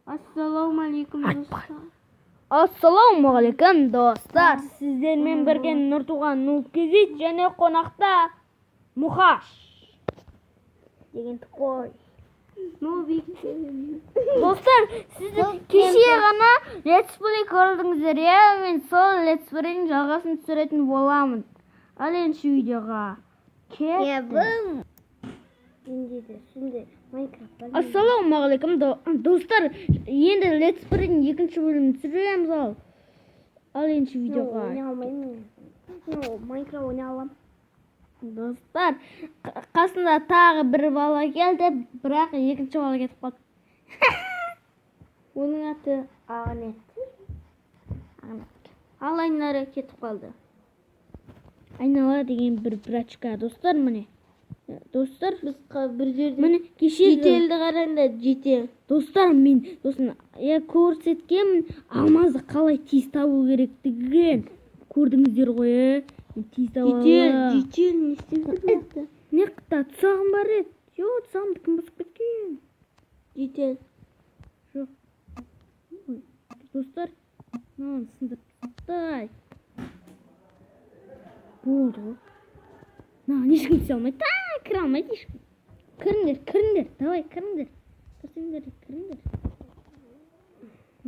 Ассалаумағалейкум достар. Ассалаумағалейкум достар. Сіздермен бірге Нұртуған Нуб.kz және қонақта Мұхаш деген қой. Нубик. Достар, сіздер кеше ғана летсплей көрдіңіздер, иә? Мен сол летсплейдің жалғасын түсіретін боламын. Ал енді видеоға кеттік. Менде де сондай Майнкрафт бар. Ассалаумағалейкум достар. Енді летсплейдің екінші бөлімін түсіреміз ал. Ал енді видеоға. Ойнай алмаймын. Майнкрафт ойнай аламын. Достар, қасында тағы бір бала келді, бірақ екінші бала кетіп қалды. Оның аты Ағнет. Ағнет. Ал Айнара кетіп қалды. Айнала деген бір брачка, достар, міне. Достар, Біз бір жерде міне кеше жителді қараңдар, жител. Достар, мен сосын я көрсеткенмін алмазды қалай тез табу керектігін. Көрдіңіздер ғой, ә? Мен тез таба Жител, аламын. жител не істеп жүр бұл жақта? Не қыта тұзағым бар еді. Жоқ, тұзағымды кім бұзып кеткен? Жител. Жоқ. Ой, достар, мынаны сындырып тастай. Болды ғой. Мынаған ешкім түсе алмайды. Та, кіре алмайды ешкім. Кіріңдер, кіріңдер, давай кіріңдер. Кірсеңдер, кіріңдер.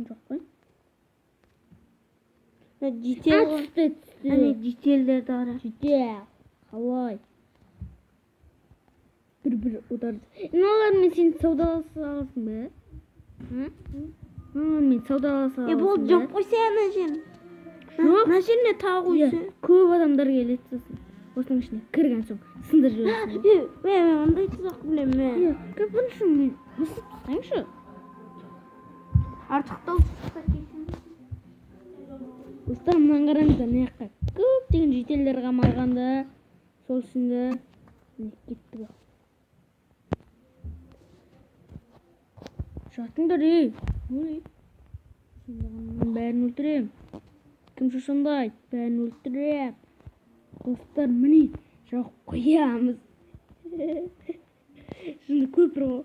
Жоқ қой. Мына жител ғой. Түсті, түсті. Әне жителдерді қара. Жител. Қалай? Бір-бір удар. Мыналармен сен саудаласа аласың ба? Мыналармен саудаласа аласың ба? Болды, жоқ қойса ана жерін. Жоқ. Мына жеріне тағы қойса. Көп адамдар келеді сосын. Осының ішіне кірген соң сындырып жібересің. Мен ондай тұзақ білемін, мен. Е, бұны үшін мен не істеп тастайыншы? Артық дауыс кетсін. Достар, мынаны қараңыздар, мына жаққа көптеген жителдер қамалған да, сол үшін де міне кеттік ал. Жатыңдар, ей. Ой. Шошаңдағанның бәрін өлтірем. Кім шошаңдайды, бәрін өлтірем. Достар, міне жауып қоямыз. Шынды көпір ғой.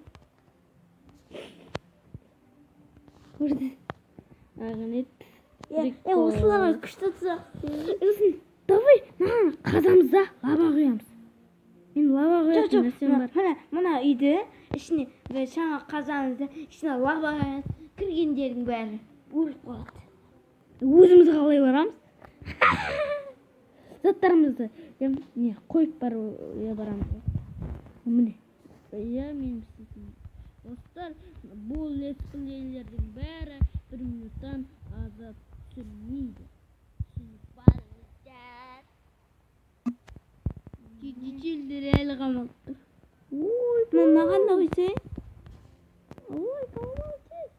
Көрді. Ағынет. Осыларға күшті тұзақ. Сосын давай мынаны қазамыз да лава құямыз. Мен лава құятын нәрсем бар. Мына, мына үйді ішіне бір жаңа қазамыз да ішіне лава құямыз. Кіргендердің бәрі өліп қалады. Өзіміз қалай барамыз? Заттарымызды не қойып барамыз. Міне. Иә, мен істейтін. Достар, бұл летсплейлердің бәрі бір минуттан азап түсірмейді. Түсініп барыңыздар. Жителдер әлі қамалып тұр. Ой, Мынаған да қойса. Ой, қамалып тез.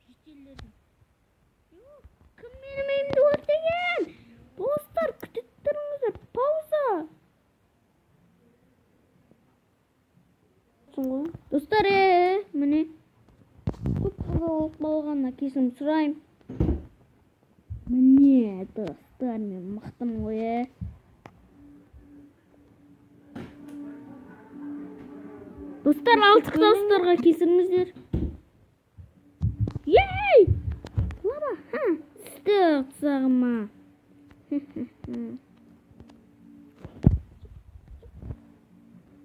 Жителдердің. Кім менің үйімді өртеген? Достар, күтіп тұрыңыздар. Пауза. Достар, міне. Көп болып қалғанына кешірім сұраймын. Міне, достар, мен мықтымын ғой, ә. Достар, алтық дауыстарға кесіріңіздер. Ей! Лава, ха, түсті тұзағыма.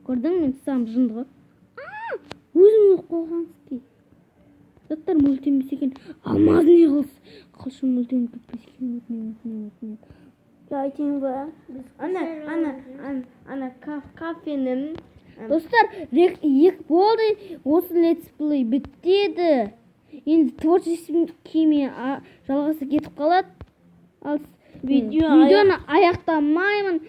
Көрдің, мен тұзағым жынды ғой. Өзім өліп қалғанский. Заттар өлтенбесе екен. Алмаз не қылсын? Қылышым өлтеніп кетпесе екен. Өтінемін, өтінемін, өтінемін. Айтайын ба? Ана, ана, ана кафенің. Достар, екі болды. Осы летсплей бітеді. Енді творческий жалғасы кетіп қалады. Ал видеоны аяқтамаймын.